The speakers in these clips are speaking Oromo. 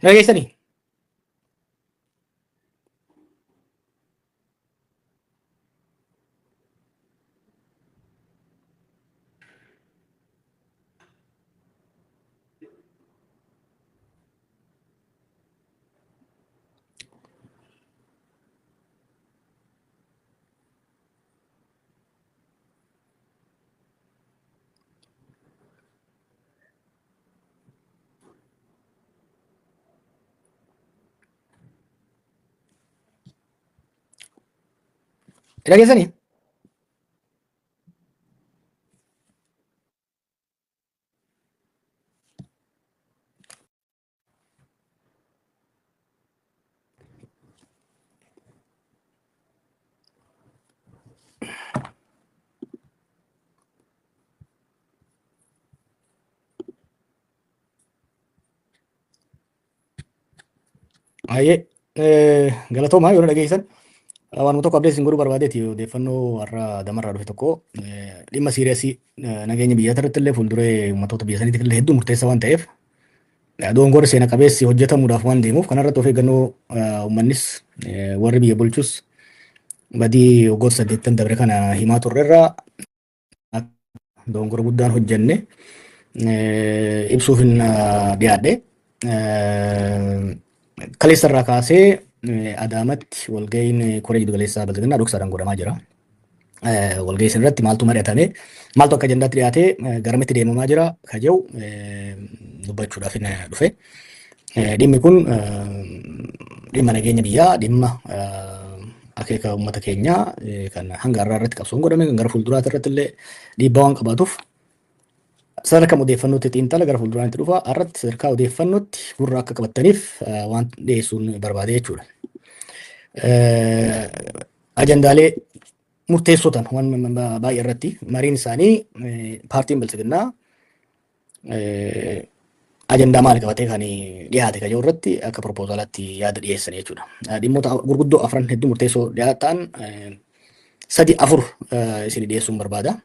Dhageessanii? Dhageessanii? Baay'ee galatoomaa yoo na dhageessan waanuma tokko abdii isin godhuu barbaadeeti. Odeeffannoo har'a damarraa dhufe tokko, dhimma serious nageenya biyyaa irratti illee, fuulduree uummattoota biyya saniitiif illee hedduu murteessaa waan ta'eef, dogongorri seena qabeessi hojjetamuudhaaf waan deemuuf, kanarratti of eeggannoo uummannis warri biyya bulchus badii waggoota 80 dabre kana himaa turrerraa dogongora guddaan hojjenne ibsuuf hin dhiyaadhe. Kaleessa irraa kaasee Adaamatti walga'iin koree giddugaleessaa Bilxiginnaa dhoksaadhaan godhamaa jira. Walga'ii san irratti maaltu mari'atame, maaltu akka ajandaatti dhiyaatee, garamitti deemamaa jira ka jedhu dubbachuudhaaf hin dhufe. Dhimmi kun dhimma nageenya biyyaa, dhimma akeeka uummata keenyaa kan hanga har'aa irratti qabsoon godhame, kan gara fuulduraatti irratti illee dhiibbaa waan qabaatuuf, sadarkaa odeeffannootti xiinxala gara fuulduraatti dhufa. Irratti sadarkaa odeeffannootti gurra akka qabattaniif waan dhiyeessuun barbaade jechuudha. Ajandaalee murteessoo ta'an waan baay'ee irratti mariin isaanii, paartiin Bilxiginnaa ajandaa maal qabatee kan dhiyaate kan jiru irratti akka propoozalaatti yaada dhiyeessan jechuudha. Dhimmoota gurguddoo afran hedduu murteessoo ta'an sadi afur isin dhiyeessuun barbaada.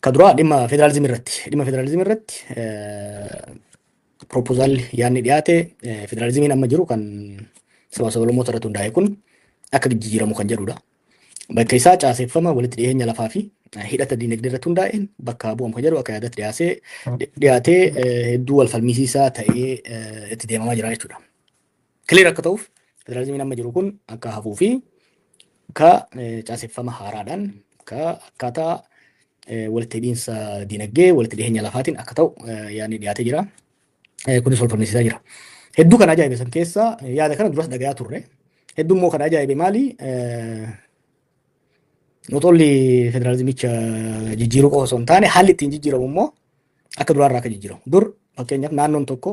Ka duraa dhimma federaalizimii irratti. Dhimma federaalizimii irratti propoozaalli yaadni dhiyaate, federaalizimiin amma jiru kan saba sablammoota irratti hundaa'e kun akka jijjiiramu kan jedhudha. Bakka isaa caaseeffama walitti dhiyeenya lafaa fi hidhata diinagdee irratti hundaa'een bakka bu'amu kan jedhu akka yaadatti dhiyaasee dhiyaatee hedduu wal falmisiisaa ta'ee itti deemamaa jira jechuudha. Clear akka ta'uuf, federaalizimiin amma jiru kun akka hafuu fi ka caaseffama haaraadhaan, ka akkaataa walitti hidhiinsa diinagdee, walitti dhiyeenya lafaatiin akka ta'u yaadni dhiyaatee jira. Kunis wal falmisiisaa jira. Hedduu kan ajaa'ibe san keessa, yaada kana duras dhagayaa turre. Hedduu immoo kan ajaa'ibe maali? Not only federaalizimicha jijjiiruu qofa osoo hin taane, haalli ittiin jijjiiramu immoo akka duraarraa akka jijjiiramu. Dur fakkeenyaaf naannoon tokko,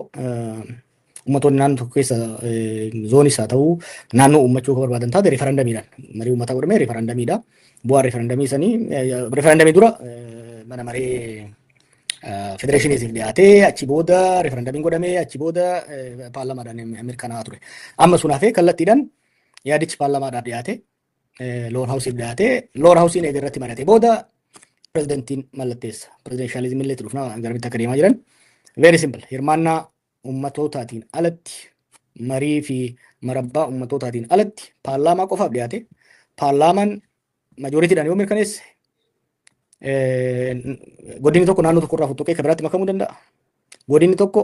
uummattoonni naannoo tokko keessa zoonis haa ta'u naannoo uummachuu akka barbaadan taate, referendamiidhaan marii uummataa godhamee referendamiidha. Bu'aan referendamii sanii, referendamii dura mana maree federeeshiniitiif dhiyaatee, achi booda referendamiin godhamee, achi booda paarlamaadhaan mirkanaa'aa ture. Amma sun hafee kallattiidhaan yaadichi paarlamaadhaaf dhiyaate, lower houseiif dhiyaate, lower houseiin eega irratti mari'ate booda pirezidantiin mallatteessa. Presidentialism illee itti dhufna, garamitti akka deemaa jiran. Very simple. Hirmaannaa uummattootaatiin alatti, marii fi marabbaa uummattootaatiin alatti paarlaamaa qofaaf dhiyaate, paarlaamaan majooritiidhaan yoo mirkaneesse, godinni tokko naannoo tokko irraa fottoqee kan biraatti makamuu danda'a. Godinni tokko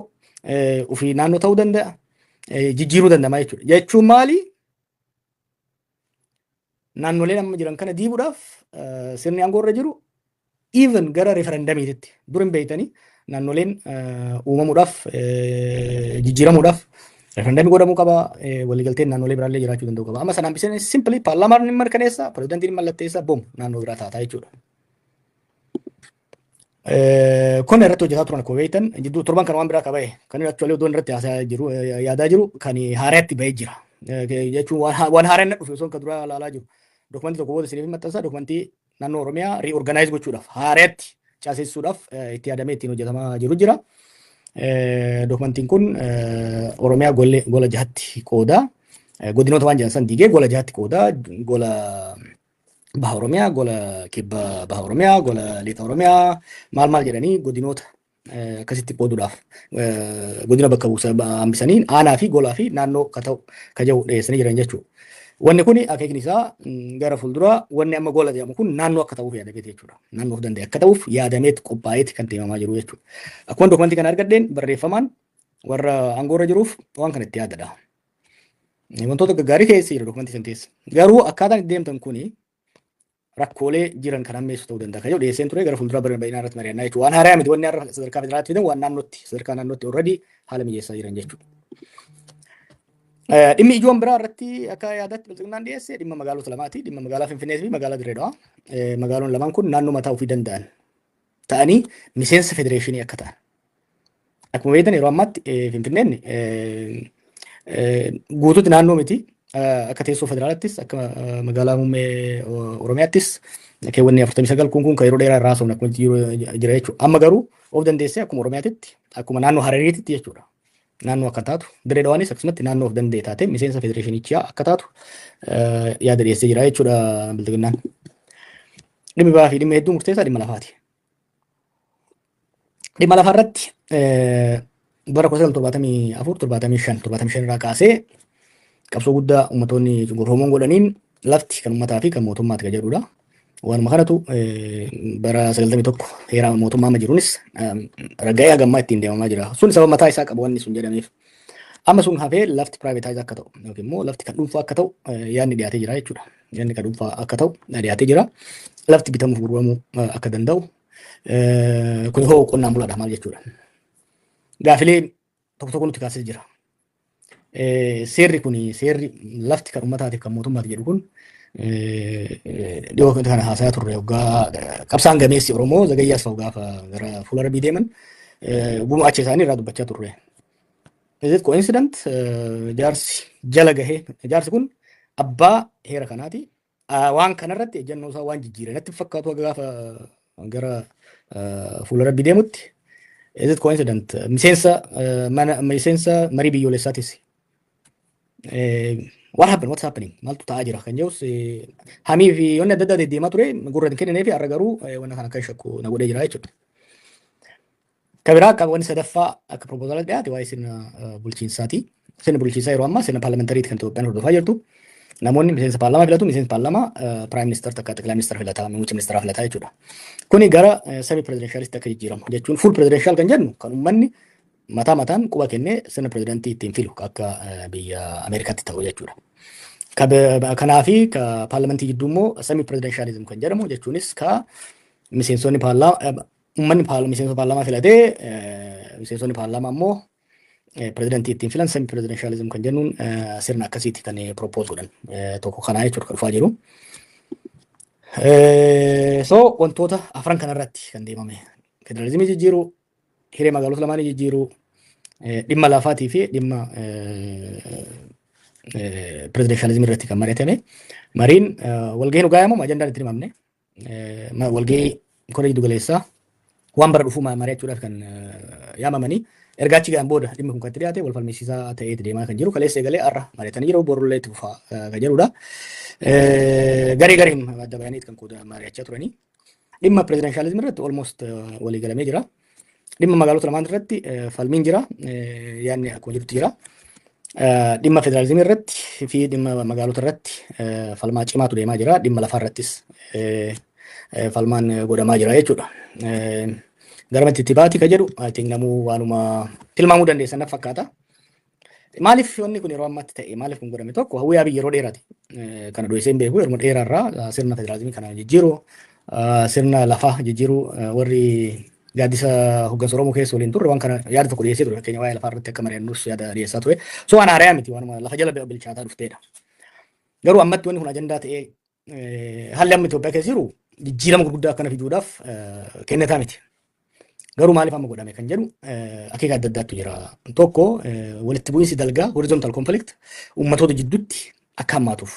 ofii naannoo ta'uu danda'a. Jijjiiruu danda'a jechuudha. Jechuun maali? Naannoleen amma jiran kana diiguudhaaf sirni aangoo irra jiru even gara referendamiititti. Dur hin beektanii, naannoleen uumamuudhaaf, jijjiiramuudhaaf referendamii godhamuu qaba, waliigalteen naannolee biraallee jiraachuu danda'u qaba. Amma sanaan biseen simply paarlaamaan ni mirkaneessa, pirezidaantiin ni mallatteessa, boom, naannoo biraa taataa jechuudha. Kun irratti hojjetaa turan akkuma beektan. Jidduu torban kan waan biraa qaba'e kan inni actually odoon irratti haasaa jiru, yaadaa jiru, kan haaraatti bahee jira. Jechuun waan haaraan na dhufe osoo kan duraa ilaalaa jiru. Dokumentii tokko booda isiniif maxxansa, dokumentii naannoo Oromiyaa reorganize gochuudhaaf, haaraatti caasessuudhaaf itti yaadamee ittiin hojjetamaa jiru jira. Dokumentiin kun Oromiyaa gola jahatti qooda. Godinoota waan jedhan san diigee gola jahatti qooda. Gola Baha Oromiyaa, gola Kibba Baha Oromiyaa, gola Lixa Oromiyaa, maal maal jedhanii godinoota akkasitti qooduudhaaf godina bakka buusa hambisanii aanaa fi golaa fi naannoo ka ta'u ka jiru dhiyeessanii jiran jechuudha. Wanni kun akeekni isaa gara fuulduraa wanni amma gola jedhamu kun naannoo akka ta'uuf yaadameeti jechuudha. Naannoo of danda'e akka ta'uuf yaadameet qophaa'eeti kan deemamaa jiru jechuudha. Akkuma dokumentii kana argadheen barreeffamaan warra aangoorra jiruuf waan kana itti yaadadha. Wantoota gaggaarii keessa jira dokumentii san keessa. Garuu akkaataan itti deemtan kuni rakkoolee jiran kan hammeessu ta'uu danda'a. Kan jedhu dhiyeesseen ture, gara fuulduraa bal'inaa irratti mari'annaa jechuudha. Waan haaraa miti wanni har'a sadarkaa federaalaatti fidan, waan naannootti sadarkaa naannootti already haala mijeessaa jiran jechuudha. Dhimmi ijoon biraa irratti akka yaadatti Bilxiginnaan dhiyeesse dhimma magaalota lamaati. Dhimma magaalaa Finfinnee fi magaalaa Dirree Dhawaa. Magaalonni lamaan kun naannoo mataa ofii danda'an ta'anii miseensa federeeshinii akka ta'an. Akkuma beektan yeroo ammaatti Finfinneen guutuutti naannoo miti. Akka teessoo federaalaattis akka magaalaa muummee Oromiyaattis keewwanni 49 kun kan yeroo dheeraa irraa haasofne akkuma jira jechuudha. Amma garuu of dandeessee akkuma Oromiyaatitti, akkuma naannoo Harariititti jechuudha. Naannoo akka taatu, Dirree Dhawaanis akkasumatti naannoo of danda'e taatee miseensa federeeshinichaa akka taatu yaada dhiyeessee jira jechuudha Bilxiginnaan. Dhimmi biraa fi dhimma hedduu murteessaa dhimma lafaati. Dhimma lafaa irratti bara 1974, 75, 75 irraa kaasee qabsoo guddaa uummattoonni cunqurfamoon godhaniin lafti kan uummataa fi kan mootummaati kan jedhudha. Waanuma kanatu bara 91 heera mootummaa amma jiruunis ragga'ee hagammaa ittiin deemamaa jira. Sun sababa mataa isaa qaba wanni sun jedhameef. Amma sun hafee lafti privatize akka ta'u yookiin immoo lafti kan dhuunfaa akka ta'u yaadni dhiyaatee jira jechuudha. Yaadni kan dhuunfaa akka ta'u dhiyaatee jira. Lafti bitamuuf gurguramuu akka danda'u, kun hoo qonnaan bulaadha maal jechuudha. Gaafilee tokko tokko nuti kaasee jira. Seerri kun, seerri lafti kan uummataatiif kan mootummaati jedhu kun, dhiyoo kana haasayaa turre, waggaa qabsaan gameessi Oromoo Zagayyaas ta'u gaafa gara fuula Rabbii deeman gumaacha isaanii irraa dubbachaa turre. Is it coincident jaarsi jala gahee, jaarsi kun abbaa heera kanaati. Waan kanarratti ejjennoo isaa waan jijjiire natti fakkaatu gaafa gara fuula Rabbii deemutti. Is it coincident? Miseensa mana, miseensa marii biyyoolessaatis. What happened? What's happening? Maaltu ta'aa jira kan jedhus hamii fi yoonni adda addaa deddeemaa ture gurra hin kennine fi har'a garuu wanna kana akka shakku na godhee jira jechuudha. Kan biraa akka wanni sadaffaa akka propoozaalatti dhiyaate waa'ee sirna bulchiinsaati. Sirna bulchiinsaa yeroo ammaa sirna paarlamentariiti kan Itoophiyaan hordofaa jirtu. Namoonni miseensa paarlaamaa filatu, miseensa paarlaamaa prime minister takka ጠቅላይ ministeera filataa, muummicha ministeeraa filataa jechuudha. Kuni gara semi presidentialitti akka jijjiiramu jechuun, full presidential kan jennu kan uummanni mataa mataan quba kennee sirna pirezidantii ittiin filu akka biyya Ameerikaatti ta'u jechuudha. Kanaafi ka paarlamentii jidduu immoo semi presidentialism kan jedhamu, jechuunis ka miseensonni paarlaamaa, uummanni miseensota paarlaamaa filatee miseensonni paarlaamaa immoo pirezidantii ittiin filan, semi presidentialism kan jennuun sirna akkasiiti kan propose godhan tokko kanaa jechuudha kan dhufaa jiru. So wantoota afran kanarratti kan deemame: federalizimii jijjiiruu, hiree magaalota lamaanii jijjiiruu, dhimma lafaatii fi dhimma presidentialismii irratti kan mari'atame. Mariin walgahii nu gaa'amu ajandaan itti himamne. Walgahii koree giddu galeessaa waan bara dhufuu mari'achuudhaaf kan yaamamanii erga achi ga'an booda dhimmi kun kan itti dhiyaate wal falmisiisaa ta'ee deemaa kan jiru, kaleessa eegalee har'a mari'atanii jiru, borullee itti fufaa kan jedhudha. Garee gareen adda bahanii kan mari'achaa turanii. Dhimma presidentialismii irratti almost walii galamee jira. Dhimma magaalota lamaan irratti falmiin jira. Yaadni akkuma jirutti jira. Dhimma federaalizimii irratti fi dhimma magaalota irratti falmaa cimaatu deemaa jira. Dhimma lafaa irrattis falmaan godhamaa jira jechuudha. Garamatti itti baati ka jedhu I think namuu waanuma tilmaamuu dandeessan natti fakkaata. Maaliif wanni kun yeroo ammaatti ta'e? Maaliif kun godhame? Tokko, hawwii Abiy yeroo dheeraati. Kana dho'isee hin beeku, yeroo dheeraarraa sirna federaalizimii kana jijjiiru, sirna lafaa jijjiiru, warri gaaddisa hooggansa Oromoo keessa waliin turre waan kana yaada tokko dhiyeessee ture. Fakkeenya waa'ee lafaa irratti akka mari'annus yaada dhiyeessaa ture. So waan haarayaa miti, waanuma lafa jala bilchaataa dhufteedha. Garuu ammatti wanni kun ajandaa ta'ee, haalli amma Itoophiyaa keessa jiru jijjiirama gurguddaa akkana fiduudhaaf kennataa miti. Garuu maaliif amma godhame kan jedhu akeeka adda addaatu jira. Tokko, walitti bu'iinsi dalgaa, horizontal conflict, ummatoota jidduutti akka hammaatuuf.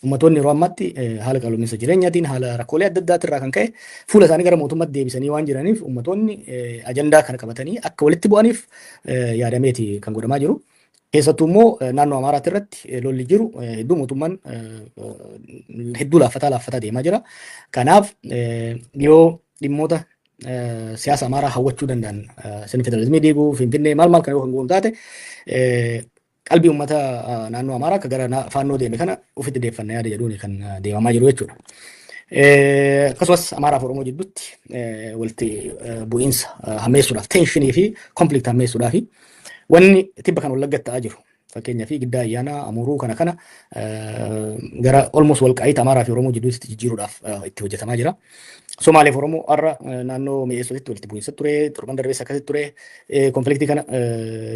Ummatoonni yeroo ammaatti haala qaaloomina jireenyaatiin, haala rakkoolee adda addaatirraa irraa kan ka'e fuula isaanii gara mootummaatti deebisanii waan jiraniif, ummatoonni ajandaa kana qabatanii akka walitti bu'aniif yaadameeti kan godhamaa jiru. Keessattuu immoo naannoo Amaaraatti irratti lolli jiru hedduu, mootummaan hedduu laaffataa laaffataa deemaa jira. Kanaaf yoo dhimmoota siyaasa Amaaraa hawwachuu danda'an, sirni federaalizimii diiguu, Finfinnee maal maal kan yoo kan goonu taate, qalbii uummata naannoo Amaaraa akka gara Faannoo deeme kana ofitti deeffanna yaada jedhuun kan deemamaa jiru jechuudha. Akkasumas Amaaraa fi Oromoo jidduutti walitti bu'iinsa hammeessuudhaaf, tension fi conflict hammeessuudhaaf wanni tibba kan Wallaggatti ta'aa jiru. Fakkeenyaa fi Giddaa Ayyaanaa, Amuruu kana gara almost Walqaayiit Amaaraa fi Oromoo jidduutti jijjiiruudhaaf itti hojjetamaa jira. Somaalee fi Oromoo har'a naannoo Mi'eessootitti walitti bu'iinsa ture, torban darbees akkasitti ture, conflictii kana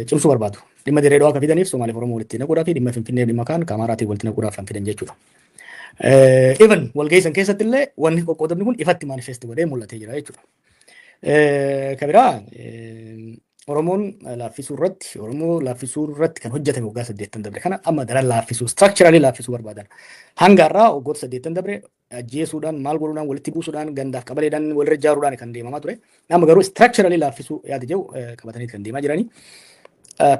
cimsuu barbaadu. Dhimma Dirree Dhawaa akka fidaniif Somaalee fi Oromoo walitti naquudhaa fi dhimma Finfinnee, dhimma kaan ka Amaaraatiin walitti naquudhaaf kan fidan jechuudha. Even walgahii san keessatti illee wanni qoqqoodamni kun ifatti manifest godhee mul'atee jira jechuudha. Ka biraa, Oromoon laaffisuu irratti, Oromoo laaffisuu irratti kan hojjetame waggaa 80 dabre kana amma daran laaffisuu, structurally laaffisuu barbaadan. Hanga har'aa waggoota 80 dabre ajjeesuudhaan, maal godhuudhaan, walitti buusuudhaan, gandaaf qabaleedhaan walirra ijaaruudhaan kan deemamaa ture. Amma garuu structurally laaffisuu yaada jedhu qabatanii kan deemaa jiranii.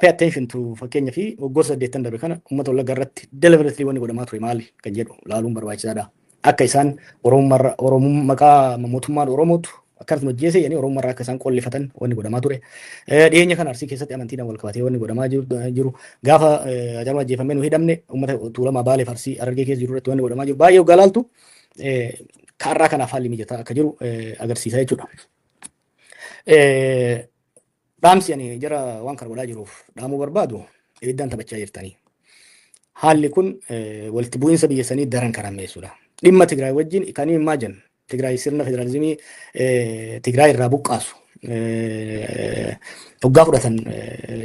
Pay attention to, fakkeenya fi waggoota 80 dabre kana uummata Wallaggaa irratti deliberately wanni godhamaa ture maali kan jedhu laaluun barbaachisaadha. Akka isaan Oromummaa maqaa mootummaan Oromootu akkasuma hojjeese jedhanii Oromummaarraa akka isaan qollifatan wanni godhamaa ture. Dhiyeenya kana Arsii keessatti amantiidhaan wal qabatee wanni godhamaa jiru, gaafa Hacaaluu ajjeefamee nu hidhamne uummata Tuulamaa, Baalee, Arsii, Harargee keessa jiru irratti wanni godhamaa jiru baay'ee hoggaa laaltu kaarraa kanaaf haalli mijataa akka jiru agarsiisa jechuudha. Dhaamsi ani jara waan kana godhaa jiruuf dhaamuu barbaadu, ibiddaan taphachaa jirtanii. Haalli kun walitti bu'iinsa biyya sanii daran kan hammeessudha. Dhimma Tigraay wajjin kan imagine Tigraay sirna federaalizimii Tigraay irraa buqqaasu hoggaa fudhatan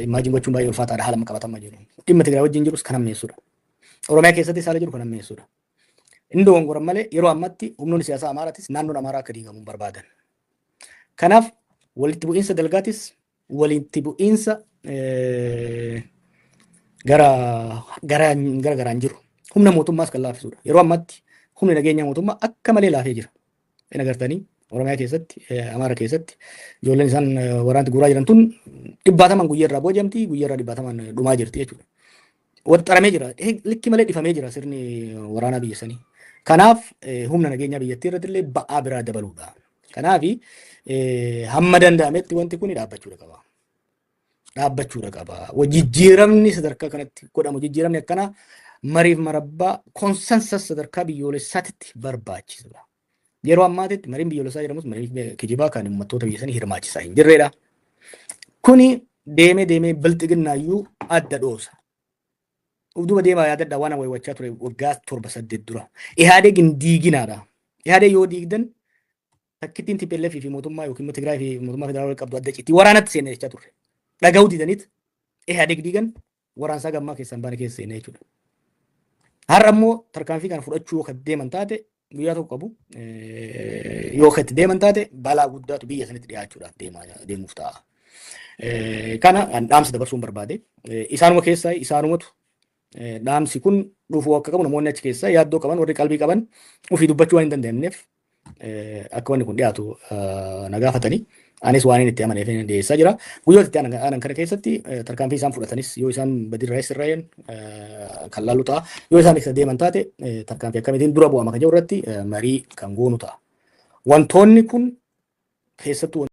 imagine gochuun baay'ee ulfaataadha haala qabatamaa jiru. Dhimma Tigraay wajjin jirus kan hammeessudha. Oromiyaa keessatti haala jiru kan hammeessudha. Inni dogongoran malee yeroo ammatti humnoonni siyaasaa Amaaraatis naannoon Amaaraa akka diigamu barbaadan. Kanaaf walitti bu'iinsa dalgaatis walitti bu'iinsa gara gara gara garaan jiru humna mootummaas kan laaffisudha. Yeroo ammaatti humni nageenya mootummaa akka malee laafee jira. Inni agartanii Oromiyaa keessatti, Amaara keessatti ijoolleen isaan waraanti guuraa jiran tun dhibbaataman guyyaa irraa booji'amti, guyyaa irraa dhibbaataman dhumaa jirti jechuudha. Waxxaramee jira. Likki malee dhifamee jira sirni waraanaa biyya sanii. Kanaaf humna nageenyaa biyyattii irratti illee ba'aa biraa dabaluudha. Kanaaf hamma danda'ametti wanti kun dhaabbachuudha qaba. Dhaabbachuudha qaba. Jijjiiramni sadarkaa kanatti godhamu, jijjiiramni akkanaa mariif marabbaa, consensus sadarkaa biyyoolessaatti barbaachisuudha. Yeroo ammaatitti mariin biyyoolessaa jedhamus marii kijibaa kan uummattoota biyya sanii hirmaachisaa hin jirredha. Kuni deemee deemee Bilxiginnaayyuu adda dhoosa. Duuba deemaa yaadadhaa, waan waywachaa ture waggaa 7 8 dura. Ihaadeeg hin diiginaadha. Ihaadeeg yoo diigdan takkittiin TPLF fi mootummaa yookiin immoo Tigraay fi mootummaa federaalaa qabdu adda citti, waraanatti seenne jechaa turre. Dhaga'uu didaniit Ihaadeeg diigan, waraansaa gammaa keessan baane keessa seenne jechuudha. Har'a immoo tarkaanfii kana fudhachuu yoo kan deeman taate, guyyaa tokko qabu yoo kan itti deeman taate, balaa guddaatu biyya sanitti dhiyaachuudhaaf deemuuf ta'a. Kana dhaamsa dabarsuun barbaade. Isaanuma keessaa isaanumatu dhaamsi kun dhufuu akka qabu, namoonni achi keessaa yaaddoo qaban, warri qalbii qaban ofii dubbachuu waan hin dandeenyeef akka wanni kun dhiyaatu na gaafatanii, anis waan inni itti amaneef dhiyeessaa jira. Guyyoota itti aanan kana keessatti tarkaanfii isaan fudhatanis, yoo isaan badirraa sirraa'een kan laallu ta'a. Yoo isaan isa deeman taate, tarkaanfii akkamitiin dura bu'ama kan jiru irratti marii kan goonu ta'a. Wantoonni kun keessattuu